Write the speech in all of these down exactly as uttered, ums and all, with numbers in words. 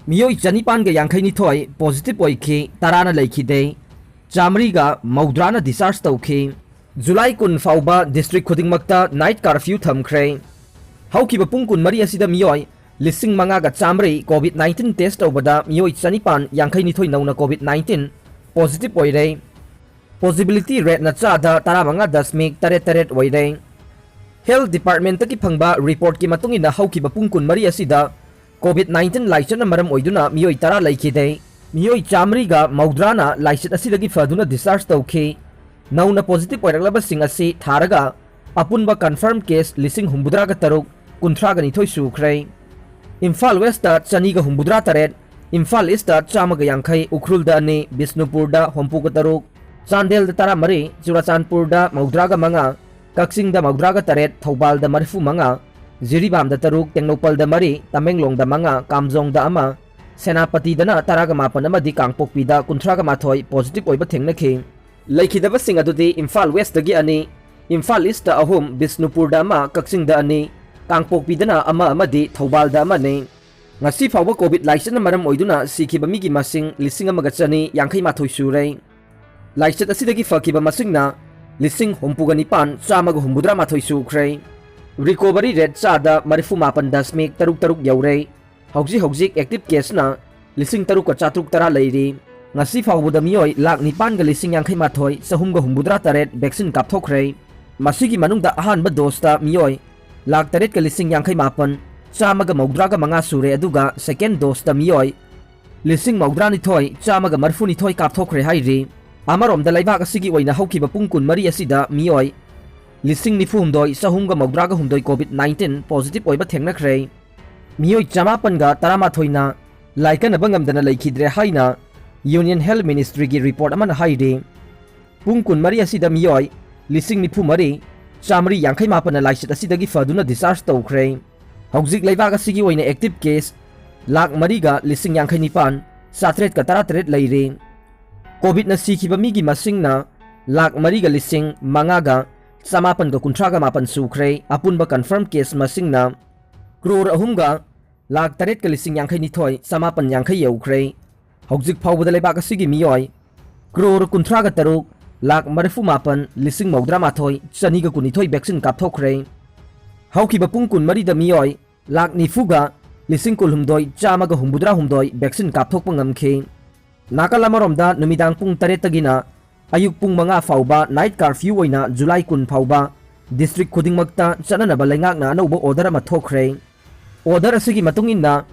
ꯃꯤꯑꯣꯏ ꯆꯅꯤꯄꯥꯟꯒ ꯌꯥꯡꯈꯩꯅꯤꯊꯣꯏ positive ꯑꯣꯏꯈꯤ, ꯇꯔꯥꯅ ꯂꯩꯈꯤꯗꯦ꯫ ꯆꯥꯃꯔꯤꯒ ꯃꯧꯗ꯭ꯔꯥꯅ discharge ꯇꯧꯈꯤ꯫ ꯖꯨꯂꯥꯏ ꯀꯨꯟ ꯐꯥꯎꯕ district ꯈꯨꯗꯤꯡꯃꯛꯇ night curfew ꯊꯝꯈ꯭ꯔꯦ꯫ ꯍꯧꯈꯤꯕ ꯄꯨꯡ ꯀꯨꯟꯃꯔꯤ ꯑꯁꯤꯗ ꯃꯤꯑꯣꯏ ꯂꯤꯁꯤꯡ ꯃꯉꯥꯒ ꯆꯥꯃꯔꯤ COVID nineteen test ꯇꯧꯕꯗ ꯃꯤꯑꯣꯏ ꯆꯅꯤꯄꯥꯟ ꯌꯥꯡꯈꯩꯅꯤꯊꯣꯏ ꯅꯧꯅ COVID nineteen positive ꯑꯣꯏꯔꯦ꯫ Positivity rateꯅ ꯆꯥꯗ ꯇꯔꯥꯃꯉꯥ ꯗꯁꯃꯤꯛ ꯇꯔꯦꯠ ꯇꯔꯦꯠ ꯑꯣꯏꯔꯦ꯫ Health Departmentꯇꯒꯤ ꯐꯪꯕ reportꯀꯤ ꯃꯇꯨꯡ ꯏꯟꯅ ꯍꯧꯈꯤꯕ ꯄꯨꯡ ꯀꯨꯟꯃꯔꯤ ꯑꯁꯤꯗ COVID nineteen ꯂꯥꯏꯆꯠꯅ ꯃꯔꯝ ꯑꯣꯏꯗꯨꯅ ꯃꯤꯑꯣꯏ ꯇꯔꯥ ꯂꯩꯈꯤꯗꯦ꯫ ꯃꯤꯑꯣꯏ ꯆꯥꯃꯔꯤꯒ ꯃꯧꯗ꯭ꯔꯥꯅ ꯂꯥꯏꯆꯠ ꯑꯁꯤꯗꯒꯤ ꯐꯗꯨꯅ discharge ꯇꯧꯈꯤ꯫ ꯅꯧꯅ positive ꯑꯣꯏꯔꯛꯂꯕꯁꯤꯡ ꯑꯁꯤ ꯊꯥꯔꯒ ꯑꯄꯨꯟꯕ confirm case ꯂꯤꯁꯤꯡ ꯍꯨꯝꯐꯨꯇꯔꯥꯒ ꯇꯔꯨꯛ, ꯀꯨꯟꯊ꯭ꯔꯥꯒ ꯅꯤꯊꯣꯏ ꯁꯨꯈ꯭ꯔꯦ꯫ ꯏꯝꯐꯥꯜ Westꯇ ꯆꯅꯤꯒ ꯍꯨꯝꯐꯨꯇꯔꯥ ꯇꯔꯦꯠ, ꯏꯝꯐꯥꯜ Eastꯇ ꯆꯥꯝꯃꯒ ꯌꯥꯡꯈꯩ, ꯎꯈ꯭ꯔꯨꯜꯗ ꯑꯅꯤ, ꯕꯤꯁꯅꯨꯄꯨꯔꯗ ꯍꯨꯝꯐꯨꯒ ꯇꯔꯨꯛ, ꯆꯥꯟꯗꯦꯜꯗ ꯇꯔꯥꯃꯔꯤ, ꯆꯨꯔꯥꯆꯥꯟꯄꯨꯔꯗ ꯃꯧꯗ꯭ꯔꯥꯒ ꯃꯉꯥ, ꯀꯛꯆꯤꯡꯗ ꯃꯧꯗ꯭ꯔꯥꯒ ꯇꯔꯦꯠ, ꯊꯧꯕꯥꯜꯗ ꯃꯔꯤꯐꯨ ꯃꯉꯥ, ꯖꯤꯔꯤꯕꯥꯝꯗ ꯇꯔꯨꯛ, ꯇꯦꯡꯅꯧꯄꯜꯗ ꯃꯔꯤ, ꯇꯃꯦꯡꯂꯣꯡꯗ ꯃꯉꯥ, ꯀꯥꯝꯖꯣꯡꯗ ꯑꯃ, ꯁꯦꯅꯥꯄꯇꯤꯗꯅ ꯇꯔꯥꯒ ꯃꯥꯄꯟ ꯑꯃꯗꯤ ꯀꯥꯡꯄꯣꯛꯄꯤꯗ ꯀꯨꯟꯊ꯭ꯔꯥꯒ ꯃꯥꯊꯣꯏ positive ꯑꯣꯏꯕ ꯊꯦꯡꯅꯈꯤ꯫ ꯂꯩꯈꯤꯗꯕꯁꯤꯡ ꯑꯗꯨꯗꯤ ꯏꯝꯐꯥꯜ Westꯇꯒꯤ ꯑꯅꯤ, ꯏꯝꯐꯥꯜ Eastꯇ ꯑꯍꯨꯝ, ꯕꯤꯁꯅꯨꯄꯨꯔꯗ ꯑꯃ, ꯀꯛꯆꯤꯡꯗ ꯑꯅꯤ, ꯀꯥꯡꯄꯣꯛꯄꯤꯗꯅ ꯑꯃ ꯑꯃꯗꯤ ꯊꯧꯕꯥꯜꯗ ꯑꯃꯅꯤ꯫ ꯉꯁꯤ ꯐꯥꯎꯕ COVID ꯂꯥꯏꯆꯠꯅ ꯃꯔꯝ ꯑꯣꯏꯗꯨꯅ ꯁꯤꯈꯤꯕ ꯃꯤꯒꯤ ꯃꯁꯤꯡ ꯂꯤꯁꯤꯡ ꯑꯃꯒ ꯆꯅꯤ ꯌꯥꯡꯈꯩ ꯃꯥꯊꯣꯏ ꯁꯨꯔꯦ꯫ ꯂꯥꯏꯆꯠ ꯑꯁꯤꯗꯒꯤ ꯐꯈꯤꯕ ꯃꯁꯤꯡꯅ ꯂꯤꯁꯤꯡ ꯍꯨꯝꯐꯨꯒ ꯅꯤꯄꯥꯟ ꯆꯥꯝꯃꯒ ꯍꯨꯝꯐꯨꯇꯔꯥ ꯃꯥꯊꯣꯏ ꯁꯨꯈ꯭ꯔꯦ꯫ Recovery rate ꯆꯥꯗ ꯃꯔꯤꯐꯨ ꯃꯥꯄꯟ ꯗꯁꯃꯤꯛ ꯇꯔꯨꯛ ꯇꯔꯨꯛ ꯌꯧꯔꯦ꯫ ꯍꯧꯖꯤꯛ ꯍꯧꯖꯤꯛ active caseꯅ ꯂꯤꯁꯤꯡ ꯇꯔꯨꯛꯀ ꯆꯥꯇ꯭ꯔꯨꯛ ꯇꯔꯥ ꯂꯩꯔꯤ꯫ ꯉꯁꯤ ꯐꯥꯎꯕꯗ ꯃꯤꯑꯣꯏ ꯂꯥꯈ ꯅꯤꯄꯥꯟꯒ ꯂꯤꯁꯤꯡ ꯌꯥꯡꯈꯩ ꯃꯥꯊꯣꯏ ꯆꯍꯨꯝꯒ ꯍꯨꯝꯐꯨꯇꯔꯥ ꯇꯔꯦꯠ vaccine ꯀꯥꯞꯊꯣꯛꯈ꯭ꯔꯦ꯫ ꯃꯁꯤꯒꯤ ꯃꯅꯨꯡꯗ ꯑꯍꯥꯟꯕ doseꯇ ꯃꯤꯑꯣꯏ ꯂꯥꯈ ꯇꯔꯦꯠꯀ ꯂꯤꯁꯤꯡ ꯌꯥꯡꯈꯩ ꯃꯥꯄꯟ ꯆꯥꯝꯃꯒ ꯃꯧꯗ꯭ꯔꯥꯒ ꯃꯉꯥ ꯁꯨꯔꯦ, ꯑꯗꯨꯒ second doseꯇ ꯃꯤꯑꯣꯏ ꯂꯤꯁꯤꯡ ꯃꯧꯗ꯭ꯔꯥꯅꯤꯊꯣꯏ ꯆꯥꯝꯃꯒ ꯃꯔꯤꯐꯨꯅꯤꯊꯣꯏ ꯀꯥꯞꯊꯣꯛꯈ꯭ꯔꯦ ꯍꯥꯏꯔꯤ꯫ ꯑꯃꯔꯣꯝꯗ ꯂꯩꯕꯥꯛ ꯑꯁꯤꯒꯤ ꯑꯣꯏꯅ ꯍꯧꯈꯤꯕ ꯄꯨꯡ ꯀꯨꯟꯃꯔꯤ ꯑꯁꯤꯗ ꯃꯤꯑꯣꯏ ꯂꯤꯁꯤꯡ ꯅꯤꯐꯨ ꯍꯨꯝꯗꯣꯏ ꯆꯍꯨꯝꯒ ꯃꯧꯗ꯭ꯔꯥꯒ ꯍꯨꯝꯗꯣꯏ COVID nineteen positive ꯑꯣꯏꯕ ꯊꯦꯡꯅꯈ꯭ꯔꯦ꯫ ꯃꯤꯑꯣꯏ ꯆꯃꯥꯄꯟꯒ ꯇꯔꯥꯃꯥꯊꯣꯏꯅ ꯂꯥꯏꯀꯠꯅꯕ ꯉꯝꯗꯅ ꯂꯩꯈꯤꯗ꯭ꯔꯦ ꯍꯥꯏꯅ Union Health Ministryꯒꯤ report ꯑꯃꯅ ꯍꯥꯏꯔꯤ꯫ ꯄꯨꯡ ꯀꯨꯟꯃꯔꯤ ꯑꯁꯤꯗ ꯃꯤꯑꯣꯏ ꯂꯤꯁꯤꯡ ꯅꯤꯐꯨ ꯃꯔꯤ ꯆꯥꯃꯔꯤ ꯌꯥꯡꯈꯩ ꯃꯥꯄꯟꯅ ꯂꯥꯏꯆꯠ ꯑꯁꯤꯗꯒꯤ ꯐꯗꯨꯅ discharge ꯇꯧꯈ꯭ꯔꯦ꯫ ꯍꯧꯖꯤꯛ ꯂꯩꯕꯥꯛ ꯑꯁꯤꯒꯤ ꯑꯣꯏꯅ active case ꯂꯥꯈ ꯃꯔꯤꯒ ꯂꯤꯁꯤꯡ ꯌꯥꯡꯈꯩ ꯅꯤꯄꯥꯟ ꯆꯥꯇ꯭ꯔꯦꯠꯀ ꯇꯔꯥꯇꯔꯦꯠ ꯂꯩꯔꯦ꯫ COVIDꯅ ꯁꯤꯈꯤꯕ ꯃꯤꯒꯤ ꯃꯁꯤꯡꯅ ꯂꯥꯈ ꯃꯔꯤꯒ ꯂꯤꯁꯤꯡ ꯃꯉꯥꯒ ꯆꯃꯥꯄꯟꯒ ꯀꯨꯟꯊ꯭ꯔꯥꯒ ꯃꯥꯄꯟ ꯁꯨꯈ꯭ꯔꯦ꯫ ꯑꯄꯨꯟꯕ confirm case ꯃꯁꯤꯡꯅ ꯀ꯭ꯔꯣꯔ ꯑꯍꯨꯝꯒ ꯂꯥꯈ ꯇꯔꯦꯠꯀ ꯂꯤꯁꯤꯡ ꯌꯥꯡꯈꯩ ꯅꯤꯊꯣꯏ ꯆꯃꯥꯄꯟ ꯌꯥꯡꯈꯩ ꯌꯧꯈ꯭ꯔꯦ꯫ ꯍꯧꯖꯤꯛ ꯐꯥꯎꯕꯗ ꯂꯩꯕꯥꯛ ꯑꯁꯤꯒꯤ ꯃꯤꯑꯣꯏ ꯀ꯭ꯔꯣꯔ ꯀꯨꯟꯊ꯭ꯔꯥꯒ ꯇꯔꯨꯛ ꯂꯥꯈ ꯃꯔꯤꯐꯨ ꯃꯥꯄꯟ ꯂꯤꯁꯤꯡ ꯃꯧꯗ꯭ꯔꯥ ꯃꯥꯊꯣꯏ ꯆꯅꯤꯒ ꯀꯨꯟꯅꯤꯊꯣꯏ ꯚꯦꯛꯁꯤꯟ ꯀꯥꯞꯊꯣꯛꯈ꯭ꯔꯦ꯫ ꯍꯧꯈꯤꯕ ꯄꯨꯡ ꯀꯨꯟꯃꯔꯤꯗ ꯃꯤꯑꯣꯏ ꯂꯥꯈ ꯅꯤꯐꯨꯒ ꯂꯤꯁꯤꯡ ꯀꯨꯟꯍꯨꯝꯗꯣꯏ ꯆꯥꯝꯃꯒ ꯍꯨꯝꯐꯨꯇꯔꯥ ꯍꯨꯝꯗꯣꯏ ꯚꯦꯛꯁꯤꯟ ꯀꯥꯞꯊꯣꯛꯄ ꯉꯝꯈꯤ꯫ ꯅꯥꯀꯜ ꯑꯃꯔꯣꯝꯗ, ꯅꯨꯃꯤꯗꯥꯡ ꯄꯨꯡ ꯇꯔꯦꯠꯇꯒꯤꯅ ꯑꯌꯨꯛ ꯄꯨꯡ ꯃꯉꯥ ꯐꯥꯎꯕ ꯅꯥꯏꯠ ꯀꯥꯔꯐ꯭ꯌꯨ ꯑꯣꯏꯅ ꯖꯨꯂꯥꯏ ꯀꯨꯟ ꯐꯥꯎꯕ ꯗꯤꯁꯇ꯭ꯔꯤꯛ ꯈꯨꯗꯤꯡꯃꯛꯇ ꯆꯠꯅꯅꯕ ꯂꯩꯉꯥꯛꯅ ꯑꯅꯧꯕ ꯑꯣꯔꯗꯔ ꯑꯃ ꯊꯣꯛꯈ꯭ꯔꯦ꯫ ꯑꯣꯔꯗꯔ ꯑꯁꯤꯒꯤ ꯃꯇꯨꯡ ꯏꯟꯅ,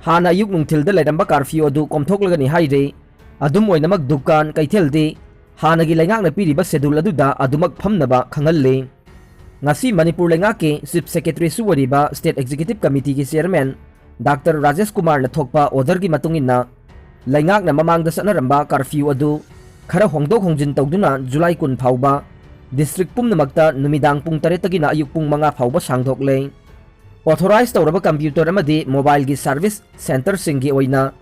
ꯍꯥꯟꯅ ꯑꯌꯨꯛ ꯅꯨꯡꯊꯤꯜꯗ ꯂꯩꯔꯝꯕ ꯀꯥꯔꯐ꯭ꯌꯨ ꯑꯗꯨ ꯀꯣꯝꯊꯣꯛꯂꯒꯅꯤ ꯍꯥꯏꯔꯤ꯫ ꯑꯗꯨꯝ ꯑꯣꯏꯅꯃꯛ, ꯗꯨꯀꯥꯟ ꯀꯩꯊꯦꯜꯗꯤ ꯍꯥꯟꯅꯒꯤ ꯂꯩꯉꯥꯛꯅ ꯄꯤꯔꯤꯕ ꯁꯦꯗꯨꯜ ꯑꯗꯨꯗ ꯑꯗꯨꯃꯛ ꯐꯝꯅꯕ ꯈꯪꯍꯜꯂꯤ꯫ ꯉꯁꯤ ꯃꯅꯤꯄꯨꯔ ꯂꯩꯉꯥꯛꯀꯤ ꯆꯤꯐ ꯁꯦꯀ꯭ꯔꯦꯇꯔꯤꯁꯨ ꯑꯣꯏꯔꯤꯕ ꯁ꯭ꯇꯦꯠ ꯑꯦꯛꯖꯤꯀ꯭ꯌꯨꯇꯤꯚ ꯀꯃꯤꯇꯤꯒꯤ ꯆꯤꯌꯔꯃꯦꯟ ꯗꯥꯛꯇꯔ ꯔꯥꯖꯦꯁ ꯀꯨꯃꯥꯔꯅ ꯊꯣꯛꯄ ꯑꯣꯔꯗꯔꯒꯤ ꯃꯇꯨꯡ ꯏꯟꯅ, ꯂꯩꯉꯥꯛꯅ ꯃꯃꯥꯡꯗ ꯆꯠꯅꯔꯝꯕ ꯀꯥꯔꯐ꯭ꯌꯨ ꯑꯗꯨ ꯈꯔ ꯍꯣꯡꯗꯣꯛ ꯍꯣꯡꯖꯤꯟ ꯇꯧꯗꯨꯅ ꯖꯨꯂꯥꯏ ꯀꯨꯟ ꯐꯥꯎꯕ ꯗꯤꯁꯇ꯭ꯔꯤꯛ ꯄꯨꯝꯅꯃꯛꯇ ꯅꯨꯃꯤꯗꯥꯡ ꯄꯨꯡ ꯇꯔꯦꯠꯇꯒꯤꯅ ꯑꯌꯨꯛ ꯄꯨꯡ ꯃꯉꯥ ꯐꯥꯎꯕ ꯁꯥꯡꯗꯣꯛꯂꯦ꯫ ꯑꯣꯊꯣꯔꯥꯏꯖ ꯇꯧꯔꯕ ꯀꯝꯄ꯭ꯌꯨꯇꯔ ꯑꯃꯗꯤ ꯃꯣꯕꯥꯏꯜꯒꯤ ꯁꯥꯔꯚꯤꯁ ꯁꯦꯟꯇꯔꯁꯤꯡꯒꯤ ꯑꯣꯏꯅ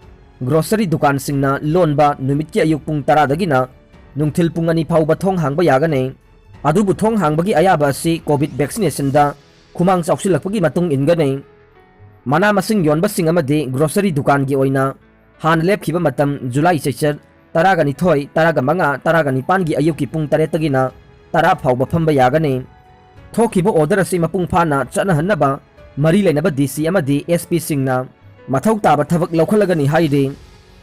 ꯒ꯭ꯔꯣꯁꯔꯤ ꯗꯨꯀꯥꯟꯁꯤꯡꯅ ꯂꯣꯟꯕ ꯅꯨꯃꯤꯠꯀꯤ ꯑꯌꯨꯛ ꯄꯨꯡ ꯇꯔꯥꯗꯒꯤꯅ ꯅꯨꯡꯊꯤꯜ ꯄꯨꯡ ꯑꯅꯤ ꯐꯥꯎꯕ ꯊꯣꯡ ꯍꯥꯡꯕ ꯌꯥꯒꯅꯤ꯫ ꯑꯗꯨꯕꯨ ꯊꯣꯡ ꯍꯥꯡꯕꯒꯤ ꯑꯌꯥꯕ ꯑꯁꯤ ꯀꯣꯚꯤꯗ ꯚꯦꯛꯁꯤꯅꯦꯁꯟꯗ ꯈꯨꯃꯥꯡ ꯆꯥꯎꯁꯤꯜꯂꯛꯄꯒꯤ ꯃꯇꯨꯡ ꯏꯟꯒꯅꯤ꯫ ꯃꯅꯥ ꯃꯁꯤꯡ ꯌꯣꯟꯕꯁꯤꯡ ꯑꯃꯗꯤ ꯒ꯭ꯔꯣꯁꯔꯤ ꯗꯨꯀꯥꯟꯒꯤ ꯑꯣꯏꯅ ꯍꯥꯟꯅ ꯂꯦꯞꯈꯤꯕ ꯃꯇꯝ ꯖꯨꯂꯥꯏ ꯆꯩꯆꯠ ꯇꯔꯥꯒ ꯅꯤꯊꯣꯏ, ꯇꯔꯥꯒ ꯃꯉꯥ, ꯇꯔꯥꯒ ꯅꯤꯄꯥꯟꯒꯤ ꯑꯌꯨꯛꯀꯤ ꯄꯨꯡ ꯇꯔꯦꯠꯇꯒꯤꯅ ꯇꯔꯥ ꯐꯥꯎꯕ ꯐꯝꯕ ꯌꯥꯒꯅꯤ꯫ ꯊꯣꯛꯈꯤꯕ ꯑꯣꯔꯗꯔ ꯑꯁꯤ ꯃꯄꯨꯡ ꯐꯥꯅ ꯆꯠꯅꯍꯟꯅꯕ ꯃꯔꯤ ꯂꯩꯅꯕ ꯗꯤ ꯁꯤ ꯑꯃꯗꯤ ꯑꯦꯁ ꯄꯤꯁꯤꯡꯅ ꯃꯊꯧ ꯇꯥꯕ ꯊꯕꯛ ꯂꯧꯈꯠꯂꯒꯅꯤ ꯍꯥꯏꯔꯤ꯫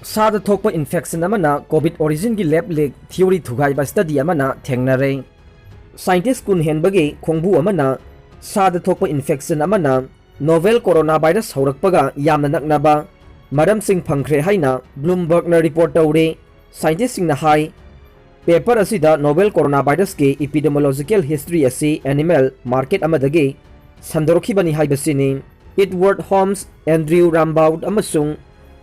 ꯁꯥꯗ ꯊꯣꯛꯄ ꯏꯟꯐꯦꯛꯁꯟ ꯑꯃꯅ ꯀꯣꯚꯤꯗ ꯑꯣꯔꯤꯖꯤꯟꯒꯤ ꯂꯦꯞ ꯂꯤꯛ ꯊꯤꯑꯣꯔꯤ ꯊꯨꯒꯥꯏꯕ ꯁ꯭ꯇꯗꯤ ꯑꯃꯅ ꯊꯦꯡꯅꯔꯦ꯫ ꯁꯥꯏꯟꯇꯤꯁ ꯀꯨꯟ ꯍꯦꯟꯕꯒꯤ ꯈꯣꯡꯕꯨ ꯑꯃꯅ ꯁꯥꯗ ꯊꯣꯛꯄ ꯏꯟꯐꯦꯛꯁꯟ ꯑꯃꯅ ꯅꯣꯚꯦꯜ ꯀꯣꯔꯣꯅꯥ ꯚꯥꯏꯔꯁ ꯍꯧꯔꯛꯄꯒ ꯌꯥꯝꯅ ꯅꯛꯅꯕ ꯃꯔꯝꯁꯤꯡ ꯐꯪꯈ꯭ꯔꯦ ꯍꯥꯏꯅ ꯕ꯭ꯂꯨꯝꯕꯔꯒꯅ ꯔꯤꯄꯣꯔꯠ ꯇꯧꯔꯤ꯫ ꯁꯥꯏꯟꯇꯤꯁꯁꯤꯡꯅ ꯍꯥꯏ, ꯄꯦꯄꯔ ꯑꯁꯤꯗ ꯅꯣꯚꯦꯜ ꯀꯣꯔꯣꯅꯥ ꯚꯥꯏꯔꯁꯀꯤ ꯏꯄꯤꯗꯦꯃꯣꯂꯣꯖꯤꯀꯦꯜ ꯍꯤꯁꯇ꯭ꯔꯤ ꯑꯁꯤ ꯑꯦꯅꯤꯃꯦꯜ ꯃꯥꯔꯀꯦꯠ ꯑꯃꯗꯒꯤ ꯁꯟꯗꯣꯔꯛꯈꯤꯕꯅꯤ ꯍꯥꯏꯕꯁꯤꯅꯤ꯫ ꯏꯗꯋꯥꯔꯗ ꯍꯣꯝꯁ, ꯑꯦꯟꯗ꯭ꯔꯤꯌꯨ ꯔꯥꯝꯕꯥꯎꯗ ꯑꯃꯁꯨꯡ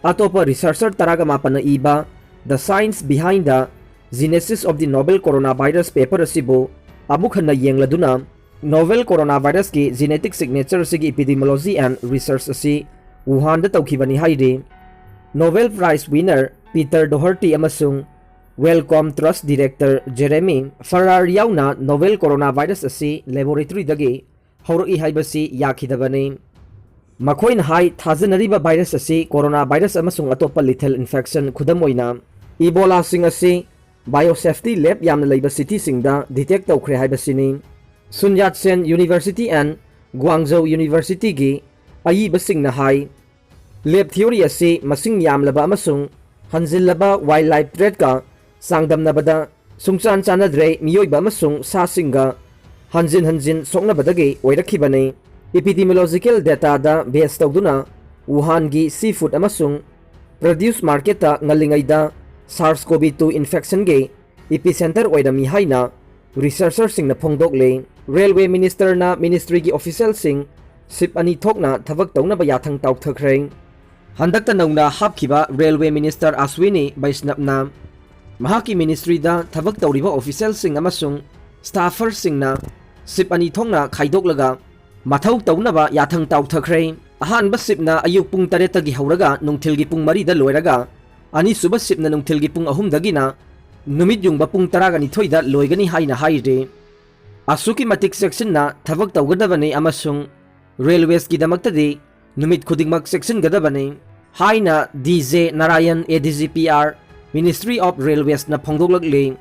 ꯑꯇꯣꯞꯄ ꯔꯤꯁꯔꯆꯔ ꯇꯔꯥꯒ ꯃꯥꯄꯟꯅ ꯏꯕ The Science Behind the Genesis of the Novel Coronavirus paper ꯑꯁꯤꯕꯨ ꯑꯃꯨꯛ ꯍꯟꯅ ꯌꯦꯡꯂꯗꯨꯅ, ꯅꯣꯚꯦꯜ ꯀꯣꯔꯣꯅꯥ ꯚꯥꯏꯔꯁꯀꯤ ꯖꯤꯅꯦꯇꯤꯛ ꯁꯤꯒꯅꯦꯆꯔ ꯑꯁꯤꯒꯤ ꯏꯄꯤꯗꯤꯃꯣꯂꯣꯖꯤ ꯑꯦꯟ ꯔꯤꯁꯔꯆ ꯑꯁꯤ ꯋꯨꯍꯥꯟꯗ ꯇꯧꯈꯤꯕꯅꯤ ꯍꯥꯏꯔꯤ꯫ ꯅꯣꯕꯦꯜ ꯄ꯭ꯔꯥꯏꯖ ꯋꯤꯅꯔ ꯄꯤꯇꯔ ꯗꯣꯍꯔꯇꯤ ꯑꯃꯁꯨꯡ ꯋꯦꯜꯀꯣꯝ ꯇ꯭ꯔꯁ ꯗꯤꯔꯦꯛꯇꯔ ꯖꯦꯔꯦꯃꯤ ꯐꯔꯥꯔ ꯌꯥꯎꯅ ꯅꯣꯕꯦꯜ ꯀꯣꯔꯣꯅꯥ ꯚꯥꯏꯔꯁ ꯑꯁꯤ ꯂꯦꯕꯣꯔꯦꯇꯔꯤꯗꯒꯤ ꯍꯧꯔꯛꯏ ꯍꯥꯏꯕꯁꯤ ꯌꯥꯈꯤꯗꯕꯅꯤ꯫ ꯃꯈꯣꯏꯅ ꯍꯥꯏ, ꯊꯥꯖꯅꯔꯤꯕ ꯚꯥꯏꯔꯁ ꯑꯁꯤ ꯀꯣꯔꯣꯅꯥ ꯚꯥꯏꯔꯁ ꯑꯃꯁꯨꯡ ꯑꯇꯣꯞꯄ lethal infection, ꯈꯨꯗꯝ ꯑꯣꯏꯅ ꯏꯕꯣꯂꯥꯁꯤꯡ ꯑꯁꯤ biosafety lab ꯌꯥꯝꯅ ꯂꯩꯕ cityꯁꯤꯡꯗ detect ꯇꯧꯈ꯭ꯔꯦ ꯍꯥꯏꯕꯁꯤꯅꯤ꯫ ꯁꯨꯟ ꯌꯥꯠ ꯁꯦꯟ University and Guangzhou Universityꯒꯤ ꯑꯏꯕꯁꯤꯡꯅ high, lab theory ꯑꯁꯤ ꯃꯁꯤꯡ ꯌꯥꯝꯂꯕ ꯑꯃꯁꯨꯡ ꯍꯟꯖꯤꯜꯂꯕ wildlife threatꯀ ꯆꯥꯡꯗꯝꯅꯕꯗ ꯁꯨꯡꯆꯥꯟ ꯆꯥꯟꯅꯗ꯭ꯔꯦ, ꯃꯤꯑꯣꯏꯕ ꯑꯃꯁꯨꯡ ꯁꯥꯁꯤꯡꯒ ꯍꯟꯖꯤꯟ ꯍꯟꯖꯤꯟ ꯁꯣꯛꯅꯕꯗꯒꯤ ꯑꯣꯏꯔꯛꯈꯤꯕꯅꯤ꯫ Epidemiological dataꯗ base ꯇꯧꯗꯨꯅ ꯋꯨꯍꯥꯟꯒꯤ seafood ꯑꯃꯁꯨꯡ produce marketꯇ ꯉꯜꯂꯤꯉꯩꯗ SARS-CoV-two infectionꯒꯤ epicenter ꯑꯣꯏꯔꯝꯃꯤ ꯍꯥꯏꯅ researcherꯁꯤꯡꯅ ꯐꯣꯡꯗꯣꯛꯂꯤ꯫ Railway ministerꯅ ministryꯒꯤ officialꯁꯤꯡ ship ꯑꯅꯤ ꯊꯣꯛꯅ ꯊꯕꯛ ꯇꯧꯅꯕ ꯌꯥꯊꯪ ꯇꯥꯎꯊꯈ꯭ꯔꯦ꯫ ꯍꯟꯗꯛꯇ ꯅꯧꯅ ꯍꯥꯞꯈꯤꯕ Railway minister Ashwini Vaishnavꯅ ꯃꯍꯥꯛꯀꯤ ministryꯗ ꯊꯕꯛ ꯇꯧꯔꯤꯕ officialꯁꯤꯡ ꯑꯃꯁꯨꯡ stafferꯁꯤꯡꯅ ship ꯑꯅꯤ ꯊꯣꯛꯅ ꯈꯥꯏꯗꯣꯛꯂꯒ ꯃꯊꯧ ꯇꯧꯅꯕ ꯌꯥꯊꯪ ꯇꯥꯎꯊꯈ꯭ꯔꯦ꯫ ꯑꯍꯥꯟꯕ shipꯅ ꯑꯌꯨꯛ ꯄꯨꯡ ꯇꯔꯦꯠꯇꯒꯤ ꯍꯧꯔꯒ ꯅꯨꯡꯊꯤꯜꯒꯤ ꯄꯨꯡ ꯃꯔꯤꯗ ꯂꯣꯏꯔꯒ, ꯑꯅꯤꯁꯨꯕ shipꯅ ꯅꯨꯡꯊꯤꯜꯒꯤ ꯄꯨꯡ ꯑꯍꯨꯝꯗꯒꯤꯅ ꯅꯨꯃꯤꯠ ꯌꯨꯡꯕ ꯄꯨꯡ ꯇꯔꯥꯒ ꯅꯤꯊꯣꯏꯗ ꯂꯣꯏꯒꯅꯤ ꯍꯥꯏꯅ ꯍꯥꯏꯔꯤ꯫ ꯑꯁꯨꯛꯀꯤ ꯃꯇꯤꯛ ꯆꯦꯛꯁꯤꯟꯅ ꯊꯕꯛ ꯇꯧꯒꯗꯕꯅꯤ ꯑꯃꯁꯨꯡ railwaysꯀꯤꯗꯃꯛꯇꯗꯤ ꯅꯨꯃꯤꯠ ꯈꯨꯗꯤꯡꯃꯛ ꯆꯦꯛꯁꯤꯟꯒꯗꯕꯅꯤ ꯍꯥꯏꯅ D J Narayan, A D G P R, Ministry of Railwaysꯅ ꯐꯣꯡꯗꯣꯛꯂꯛꯂꯤ꯫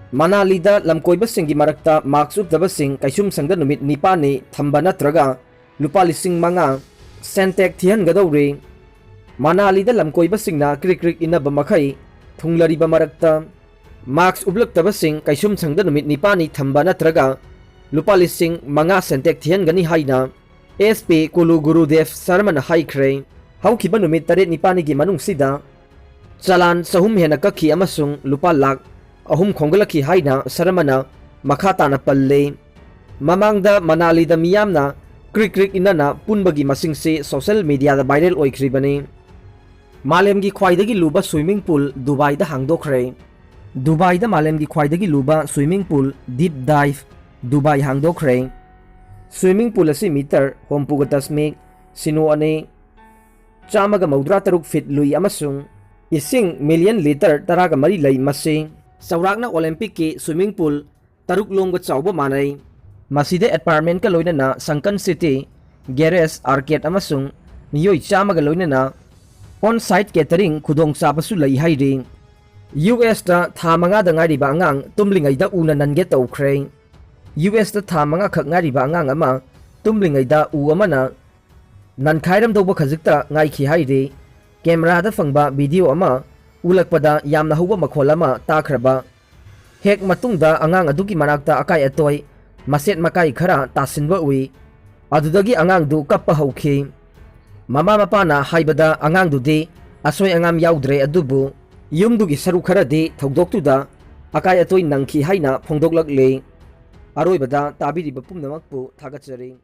ꯃꯅꯥꯂꯤꯗ ꯂꯝꯀꯣꯏꯕꯁꯤꯡꯒꯤ ꯃꯔꯛꯇ mask ꯎꯞꯇꯕꯁꯤꯡ ꯀꯩꯁꯨꯝꯁꯪꯗ ꯅꯨꯃꯤꯠ ꯅꯤꯄꯥꯜꯅꯤ ꯊꯝꯕ ꯅꯠꯇ꯭ꯔꯒ ꯂꯨꯄꯥ ꯂꯤꯁꯤꯡ ꯃꯉꯥ ꯁꯦꯟꯇꯦꯛ ꯊꯤꯍꯟꯒꯗꯧꯔꯤ꯫ ꯃꯅꯥꯂꯤꯗ ꯂꯝꯀꯣꯏꯕꯁꯤꯡꯅ ꯀ꯭ꯔꯤꯛ ꯀ꯭ꯔꯤꯛ ꯏꯟꯅꯕ ꯃꯈꯩ ꯊꯨꯡꯂꯔꯤꯕ ꯃꯔꯛꯇ mask ꯎꯞꯂꯛꯇꯕꯁꯤꯡ ꯀꯩꯁꯨꯝꯁꯪꯗ ꯅꯨꯃꯤꯠ ꯅꯤꯄꯥꯜꯅꯤ ꯊꯝꯕ ꯅꯠꯇ꯭ꯔꯒ ꯂꯨꯄꯥ ꯂꯤꯁꯤꯡ ꯃꯉꯥ ꯁꯦꯟꯇꯦꯛ ꯊꯤꯍꯟꯒꯅꯤ ꯍꯥꯏꯅ S P ꯀꯨꯂꯨ ꯒꯨꯔꯨꯗꯦꯕ ꯁꯔꯃꯅ ꯍꯥꯏꯈ꯭ꯔꯦ꯫ ꯍꯧꯈꯤꯕ ꯅꯨꯃꯤꯠ ꯇꯔꯦꯠ ꯅꯤꯄꯥꯜꯅꯤꯒꯤ ꯃꯅꯨꯡꯁꯤꯗ ꯆꯂꯥꯟ ꯆꯍꯨꯝ ꯍꯦꯟꯅ ꯀꯛꯈꯤ ꯑꯃꯁꯨꯡ ꯂꯨꯄꯥ ꯂꯥꯈ ꯑꯍꯨꯝ ꯈꯣꯝꯒꯠꯂꯛꯈꯤ ꯍꯥꯏꯅ ꯁꯔꯃꯅ ꯃꯈꯥ ꯇꯥꯅ ꯄꯜꯂꯤ꯫ ꯃꯃꯥꯡꯗ ꯃꯅꯥꯂꯤꯗ ꯃꯤꯌꯥꯝꯅ ꯀ꯭ꯔꯤꯛ ꯀ꯭ꯔꯤꯛ ꯏꯟꯅꯅ ꯄꯨꯟꯕꯒꯤ ꯃꯁꯤꯡꯁꯤ social mediaꯗ viral ꯑꯣꯏꯈ꯭ꯔꯤꯕꯅꯤ꯫ ꯃꯥꯂꯦꯝꯒꯤ ꯈ꯭ꯋꯥꯏꯗꯒꯤ ꯂꯨꯕ swimming pool ꯗꯨꯕꯥꯏꯗ ꯍꯥꯡꯗꯣꯛꯈ꯭ꯔꯦ꯫ ꯗꯨꯕꯥꯏꯗ ꯃꯥꯂꯦꯝꯒꯤ ꯈ꯭ꯋꯥꯏꯗꯒꯤ ꯂꯨꯕ swimming pool, deep dive, Dubai ꯍꯥꯡꯗꯣꯛꯈ꯭ꯔꯦ꯫ Swimming pool ꯑꯁꯤ meter ꯍꯨꯝꯐꯨꯒ ꯗꯁꯃꯤꯛ ꯁꯤꯅꯣ ꯑꯅꯤ, ꯆꯥꯝꯃꯒ ꯃꯧꯗ꯭ꯔꯥ ꯇꯔꯨꯛ feet ꯂꯨꯏ ꯑꯃꯁꯨꯡ ꯏꯁꯤꯡ million litre ꯇꯔꯥꯒ ꯃꯔꯤ ꯂꯩ꯫ ꯃꯁꯤ ꯆꯥꯎꯔꯥꯛꯅ Olympicꯀꯤ swimming pool ꯇꯔꯨꯛ ꯂꯣꯝꯒ ꯆꯥꯎꯕ ꯃꯥꯟꯅꯩ꯫ ꯃꯁꯤꯗ apartmentꯀ ꯂꯣꯏꯅꯅ Sunken City, ꯒꯦꯔꯦꯖ, ꯑꯥꯔꯀꯦꯗ ꯑꯃꯁꯨꯡ ꯃꯤꯑꯣꯏ ꯆꯥꯝꯃꯒ ꯂꯣꯏꯅꯅ on-site catering ꯈꯨꯗꯣꯡꯆꯥꯕꯁꯨ ꯂꯩ ꯍꯥꯏꯔꯤ꯫ ꯌꯨ ꯑꯦꯁꯇ ꯊꯥ ꯃꯉꯥꯗ ꯉꯥꯏꯔꯤꯕ ꯑꯉꯥꯡ ꯇꯨꯝꯂꯤꯉꯩꯗ ꯎꯅ ꯅꯟꯒꯦ ꯇꯧꯈ꯭ꯔꯦ꯫ ꯌꯨ ꯑꯦꯁꯇ ꯊꯥ ꯃꯉꯥꯈꯛ ꯉꯥꯏꯔꯤꯕ ꯑꯉꯥꯡ ꯑꯃ ꯇꯨꯝꯂꯤꯉꯩꯗ ꯎ ꯑꯃꯅ ꯅꯟꯈꯥꯏꯔꯝꯗꯧꯕ ꯈꯖꯤꯛꯇ ꯉꯥꯏꯈꯤ ꯍꯥꯏꯔꯤ꯫ ꯀꯦꯃꯦꯔꯥꯗ ꯐꯪꯕ ꯚꯤꯗꯤꯑꯣ ꯑꯃ ꯎꯠꯂꯛꯄꯗ ꯌꯥꯝꯅ ꯍꯧꯕ ꯃꯈꯣꯜ ꯑꯃ ꯇꯥꯈ꯭ꯔꯕ꯫ ꯍꯦꯛ ꯃꯇꯨꯡꯗ ꯑꯉꯥꯡ ꯑꯗꯨꯒꯤ ꯃꯅꯥꯛꯇ ꯑꯀꯥꯏ ꯑꯇꯣꯏ, ꯃꯆꯦꯠ ꯃꯀꯥꯏ ꯈꯔ ꯇꯥꯁꯤꯟꯕ ꯎꯏ꯫ ꯑꯗꯨꯗꯒꯤ ꯑꯉꯥꯡꯗꯨ ꯀꯞꯄ ꯍꯧꯈꯤ꯫ ꯃꯃꯥ ꯃꯄꯥꯅ ꯍꯥꯏꯕꯗ ꯑꯉꯥꯡꯗꯨꯗꯤ ꯑꯁꯣꯏ ꯑꯉꯥꯝ ꯌꯥꯎꯗ꯭ꯔꯦ, ꯑꯗꯨꯕꯨ ꯌꯨꯝꯗꯨꯒꯤ ꯁꯔꯨꯛ ꯈꯔꯗꯤ ꯊꯧꯗꯣꯛꯇꯨꯗ ꯑꯀꯥꯏ ꯑꯇꯣꯏ ꯅꯪꯈꯤ ꯍꯥꯏꯅ ꯐꯣꯡꯗꯣꯛꯂꯛꯂꯤ꯫ ꯑꯔꯣꯏꯕꯗ ꯇꯥꯕꯤꯔꯤꯕ ꯄꯨꯝꯅꯃꯛꯄꯨ ꯊꯥꯒꯠꯆꯔꯤ꯫